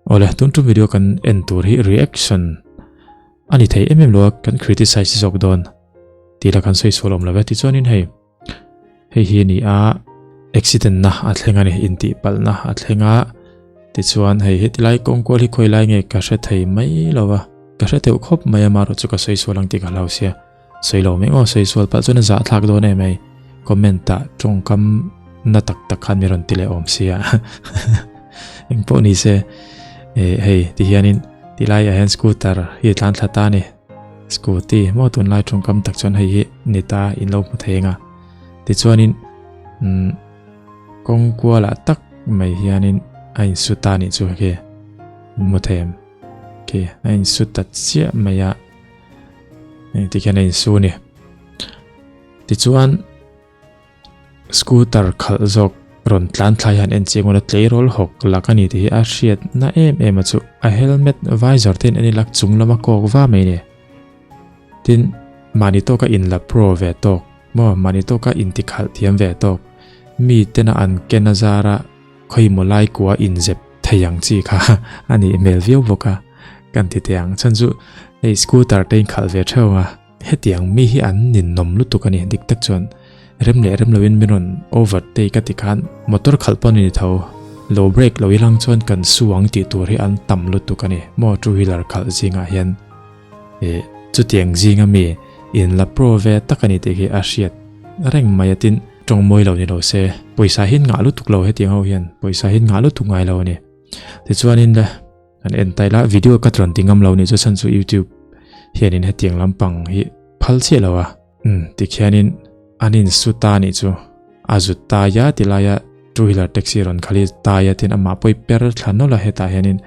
Awle, tun tum video kan en tur hi reaction a ni thei em em lo a, kan criticize zawk dawn tih la kan sawi sual awm lo ve. Tichuanin hei, hei hi a ni a, accident na a thleng a ni, intih palhna a thleng a, tichuan hei heti lai kawng kual hi khawi lai nge ka hre thei mai lo va, ka hre teuh khawp mai a, amaherawhchu ka sawi sual ang tih ka hlau sia. Sawi lo mai aw, sawi sual palh chuan a zahthlak dawn em hei. Comment ah tawngkam na tak tak khan mi rawn ti leh awm sia. Eng pawh ni se, eh hei ti hianin ti lai ah hian scooter hi a tlan thla ta a ni. Scooty maw tunlai tawngkam tak chuan hei hi ni ta in lo hmu thei ang a. Tichuanin umm kawng kualah tak mai hianin a insu ta a nih chu khi in hmu thei em? Khi a insu ta chiah mai a. Tikhian a insu a ni. Tichuan scooter khalh zawk rawn tlan thlai hian en chiang ula tleirawl hawk lak a ni tih hi a hriat na em em a chu a helmet visor te in en ila chung lama kawk va mai a ni. Tin mahni tawka in la pro ve tawk maw mahni tawka inti khalh thiam ve tawk mi tena an ken a zara khawimaw lai kua inzep thei ang chi kha a nih hmel viau bawk a kan ti teh ang. Chhan chu hei scooter te in khalh ve theuh ang a, hetiang mi hi an ninawm lutuk a ni dik tak chuan rem leh rem loin min rawn overtake a ti khan motor khalh pawh a ni tho, lo brake lo ilang chuan kan su ang tih tur hi an tam lutuk a ni maw two wheeler khalh zingah hian eh chutiang zinga mi in la pro ve tak a ni tih khi a hriat reng mai a tin. Tawng mawi lo ni lo se, pawisa hi an ngah lutuk lo hetiang ho hian pawisa hi an ngah lutuk ngai lo a ni. Tichuanin le kan en tai la video ka tlawn ti ngam lo nih chu chhan chu YouTube hianin hetiang lampang hi phal chiah lo a. Umm tikhianin an insu ta nih chu a zut tai a ti laia two wheeler taxi rawn khal hi tai a tin amah pawh i per thla nawlh a hetah hianin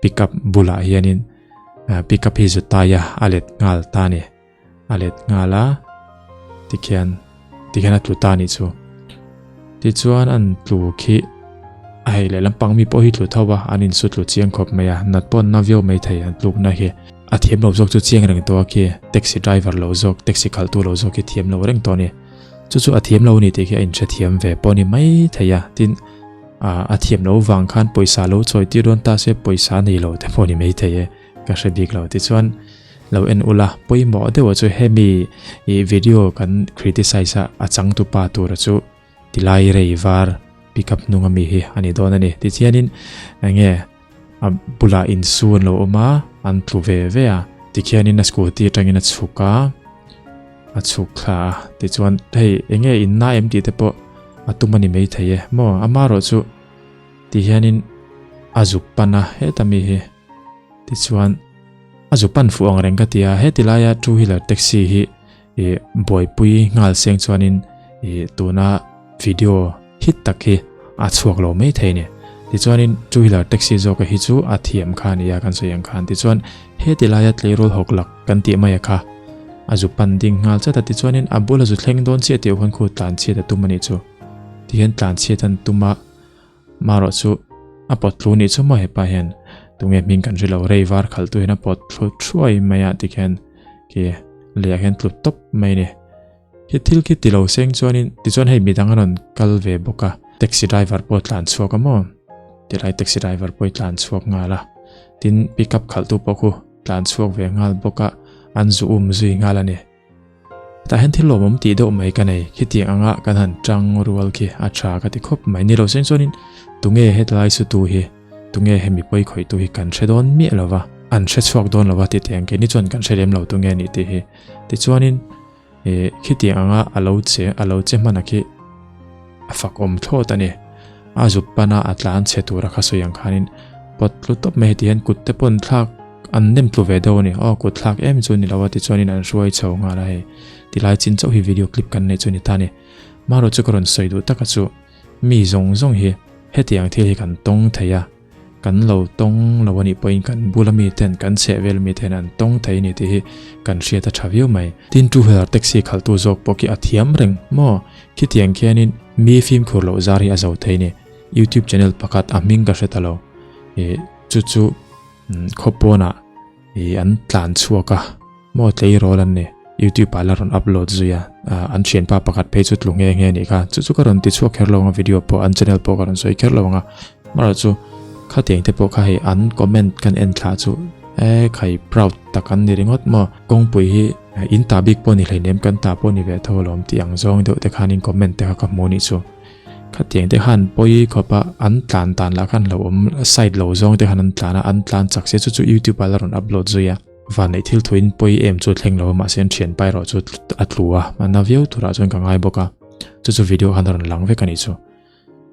pickup bulah hianin pickup hi zut tai a a let nghal ta a ni. A let nghal a, tikhian tikhian a tlu ta anih chu. Tichuan an tlu khi a hei leh lampang mi pawh hi tlu tho a, an insu tlu chiang khawp mai a, nat pawh an na viau mai thei an tlukna hi. A thiam lo zawk chu chiang reng tawh a khi, taxi driver lo zawk, taxi khalhtu lo zawk hi thiam lo reng tawh a ni. Chu chu a thiam lo a ni tih khi a inhrethiam ve pawh a ni mai thei a, tin a thiam lo vang khan pawisa lo chawi tir dawn ta se pawisa nei lo te pawh a ni mai thei e, ka hre bik lo. Tichuan. Lo en ula, pawimawh deuh chu hemi ih video kan criticize a a changtupa tura chu tilai rei var pickup hnung ami hi a ni dawn a ni. Tichianin enge a bulah insu an lo awm a, an tlu ve ve a, tikhianin a scooty atangin a chhuk a, a chhuk thla a, tichuan hei enge in na em tih te pawh a tum a ni maithei e maw, amaherawh chu tihianin a zuk pan a heta mi hi. Tichuan, a zu pan fuh ang reng ka ti a, heti laia two wheeler taxi hi ih buaipui nghal seng chuanin ih tuna video hit tak hi a chhuak lo mai thei a ni. Tichuanin two wheeler taxi zawka hi chu a thiam kha a ni a kan sawi ang khan. Tichuan, heti laia tleirawl hawk lak kan tih mai a kha a zu pan ding nghal chat a, tichuanin a bula zu thleng dawn chiah tih khan khu tlan chhiat a tum a nih chu. Tihian tlan chhiat an tum a. Marawh chu a pawt thlu nih chu maw hepa hian tunge hming kan hre lo rei var khalh tu hian a pawt thlu thuai mai a tikhian khi leiah hian tlu tawp mai a ni. Khi thil khi ti lo seng chuanin tichuan hei midang a rawn kal ve bawk a taxi driver pawh a tlan chhuak a maw tilai taxi driver pawh i tlan chhuak nghal a tin pickup khalh tu pawh khu tlan chhuak ve nghal bawk a an zu um zui nghal a ni. Tah hian thil lawmawm tih deuh mai ka nei, khitiang anga kan han tang rual khi a tha ka ti khawp mai. Ni lo seng chuanin tunge hetlai sutu hi, tunge hemi pawi khawihtu hi kan hre dawn miah lo va, an hre chhuak dawn lo va ti teh ang keini chuan kan hre lem lo tunge nih tih hi. Tichuanin ih khitiang anga a lo che a lo che hman a khi a fakawm thlawt a ni. A zuk pana a tlan chhe tura kha sawi ang khanin pawt tlu tawp mai heti hian kut te pawn thlak an nem tlu ve deuh a ni. Aw kut thlak em chu ni lo a tichuanin an hruai chho nghal a hei tilai chin chauh hi video clip kan neih chu ni ta a ni. Marawh chu ka rawn sawi duh taka chu mi zawng zawng hi hetiang thil hi kan tawng thei a. Kan lo tawng lo a nih pawhin kan bula mi ten, kan chheh vel mi ten an tawng thei a ni tih hi kan hriat a tha viau mai. Tin two wheeler taxi khalhtu zawk pawh khi a thiam reng maw? Khitiang khianin mi fimkhur loh zar hi a zo thei a ni. YouTube channel pakhat a hming ka hre ta lo. Ih chu chu khawpawnah ih an tlan chhuak a maw tleirawl an ni. YouTube ah la rawn upload zui a, an thianpa pakhat phei chu tlu nghe nghe a nih kha. Chu chu ka rawn ti chhuak kher lo ang a video pawh an channel pawh ka rawn sawi kher lo ang a. Amaherawhchu. Khatiang te pawh kha hei an comment kan en thla chu e khai proud tak an ni ringawt maw. Kawngpui hi in ta bik pawh ni hleinem kan ta pawh ni ve tho alawm tih ang zawng deuh te khanin comment te kha ka hmu anih chu. Khatiang te khan pawi khawp a an tlan dan lah khan lo awm side lo zawng te khan an tlan a an tlan chak sia chu chu youtube ah la rawn upload zui a. Vanneih thil thuin pawi em chu thleng lo a mahse an thian pa erawh chu a tlu a a na viau turah chuan ka ngai bawk a chu chu video khan a rawn lang vek anih chu.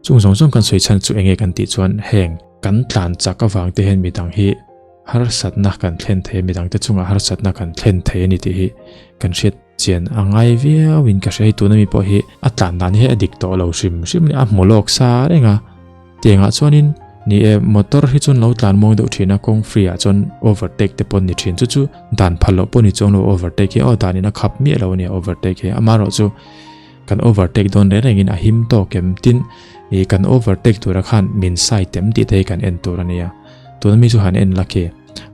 Chung zawng zawng kan sawi chhan chu enge kan tih chuan heng kan tlan chak avang te hian midang hi harsatna kan thlen thei a midang te chungah harsatna kan thlen thei a ni tih hi kan hriat chian a ngai viau in ka hria hei tuna mi pawh hi a tlan dan hi a dik tawh lo hrim hrim a hmu lawk sa reng a tiangah chuanin ni e motor hi chuan lo tlan muang deuh thin a kawng free ah chuan overtake te pawh ni thin chu chu dan phal loh pawh ni chuang lo overtake hi aw danin a khap miah lo a nia overtake hi amaherawhchu Kan overtake dawn reng rengin a him tawk em? Tin, ih kan overtake tura khan min side em tih te hi kan en tur a nia. Tuna mi chu han en la khi,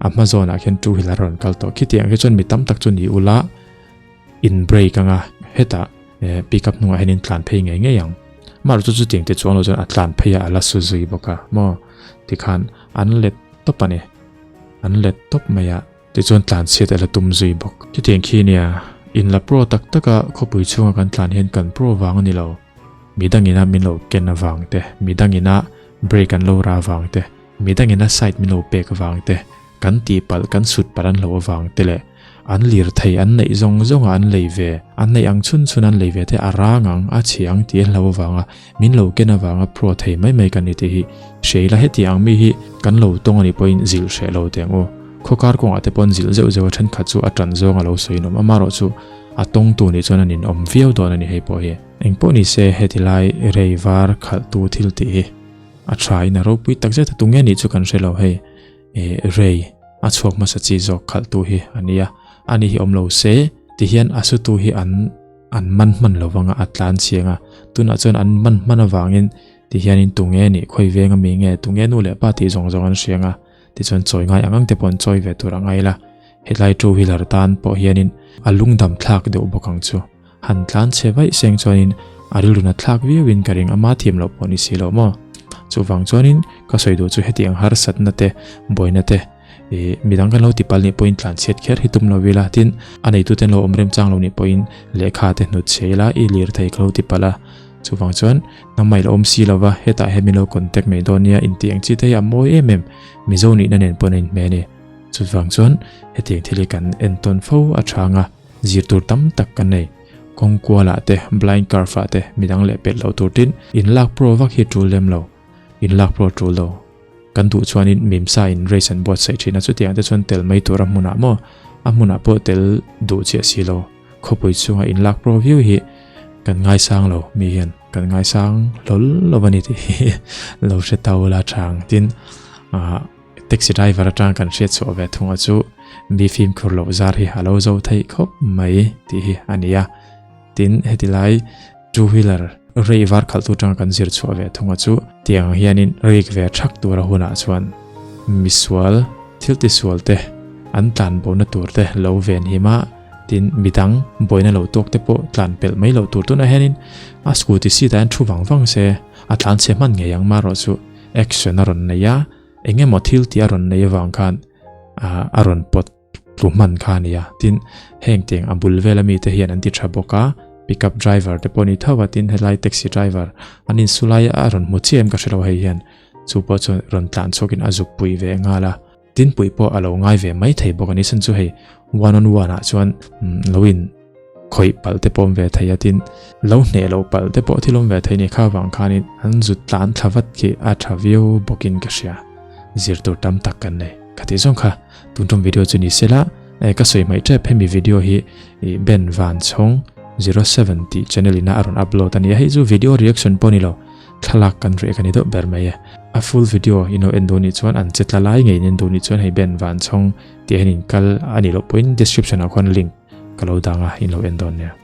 a hma zawnah khian two wheeler a rawn kal tawh. Khitiang khi chuan mi tam tak chu ni ula in brake anga hetah eh pickup hnungah hian in tlan phei ngei ngei ang. Amaherawhchu chu chutiang te chuang lo chuan a tlan phei a a la su zui bawk a maw? Tikhan an let tawp a ni. An let tawp mai a. Tichuan tlanchhiat a la tum zui bawk. Chutiang khi nia, in la pro tak taka khawpui chhunga kan tlan hian kan pro vang a ni lo. Mi dangina min lo ken avang te, mi dangina brake an lo ra avang te, mi dangina side min lo pek avang te, kan tihpalh kan sut palh an lo avang te leh an lirthei an neih zawng zawnga an lei ve, an neih ang chhun chhun an lei ve te a rang ang, a chhe ang tih an hlo avanga min lo ken avanga pro thei mai mai kan ni tih hi hria ila heti ang mi hi kan lo tawng a nih pawhin zilh hreh lo teh ang u. Khawkar kawngah te pawn zilh zeuh zeuh a thenkhat chu a tan zawng a lo sawi nawm amarawh chu a tawngtu nih chuan a ninawm viau dawn a ni hei pawh hi. Engpawh ni se heti lai rei var khalhtu thil tih hi a tha in a ropui tak zet a tunge nih chu kan hre lo hei eh rei a chhuak hmasa chi zawk khalhtu hi a nia ani hi awm lo se ti hian a sutu hi an an man hman lo vanga a tlan chiang a tunah chuan an man hman avangin ti hianin tunge nih khawi veng ami nge tunge nu leh pa tih zawng zawng an hria ang a. Tichuan chawi ngai ang ang te pawh an chawi ve tur a ngai la, hetlai two wheeler tan pawh hianin a lungdam thlak deuh bawk ang chu. Han tlan chhe vaih seng chuanin a rilruna thlak viauin ka ring ama thiam loh pawh ni si lo maw. Chuvang chuanin ka sawi duh chu hetiang harsatna te, buaina te ih midang kan lo ti pal nih pawhin tlan chhiat kher hi tum lo ila tin a neitute an lo awm remchang lo nih pawhin lehkha te hnut chhe ila i lirthei ka lo ti palh a. Chuvang chuan nangmah ilo awm si lova hetah hian min lo contact mai dawn nia intih ang chi te hi a mawi em em Mizo nihna nen pawh a inhmeh a ni. Chuvang chuan hetiang thil hi kan entawn fo a chang a, zir tur tam tak kan nei. Kawng kualah te, blind curve ah te midang leh pelh loh tur tin inlak pro vak hi tul lem lo, inlak pro tul lo. Kan duh chuanin Mimsa in race an buatsaih thin a, chutiang te chuan tel mai tur a hmunah maw a hmunah pawh tel duh chiah si lo. Khawpui chhunga inlak pro viau hi kan ngaisang lo mi hian kan ngaisang hlawl lo a ni tih hi lo hre tau la chang tin ah taxi driver atang kan hriat chhuah ve thunga chu mi fimkhur loh zar hi a lo zo theih khawp mai tih hi a ni a tin heti lai two wheeler rei var khalh tu atanga kan zir chhuah ve thunga chu tiang hianin rik ve thak tura hunah chuan misual thil tisual te an tlan bona tur te lo ven him a. Tin, midang buaina lo tawk te pawh tlan pelh mai loh tur tunah hianin a scooty seat ah hian thu vang vang se a tlan chhe hman ngei ang marawh chu action a rawn nei a, eng emaw thil tih a rawn nei avang khan a rawn pawt tlu hman kha a ni a. Tin, heng tiang a bul vel ami te hian an ti tha bawk a, pickup driver te pawh a ni tho a, tin helai taxi driver an insu lai a rawn hmu chiah em ka hre lo hei hian chu pawh chuan rawn tlan chhuakin a zuk pui ve nghal a. Tinpuii pawh a lo ngai ve mai thei bawk a ni chhan chu hei one on one ah chuan lo in khawih palh te pawh awm ve thei a tin lo hneh loh palh te pawh thil awm ve thei a ni kha vang khanin an zut tlan thla vat khi a tha viau bawkin ka hria zir tur tam tak kan nei ka tih zawng kha tun tum video chu ni sela eh ka sawi hmaih tep hemi video hi ih Ben Vanchhawng 07 tih channel ina a rawn upload a ni a hei chu video reaction pawh a ni lo. Thlalak kan reh ka ni deuh ber mai e. A full video in lo en duh nih chuan an che tla lai ngei in en duh nih chuan hei Ben Vanchhawng tih hian in kal a nih loh pawhin description ah khuan link ka lo dang a in lo en dawn nia.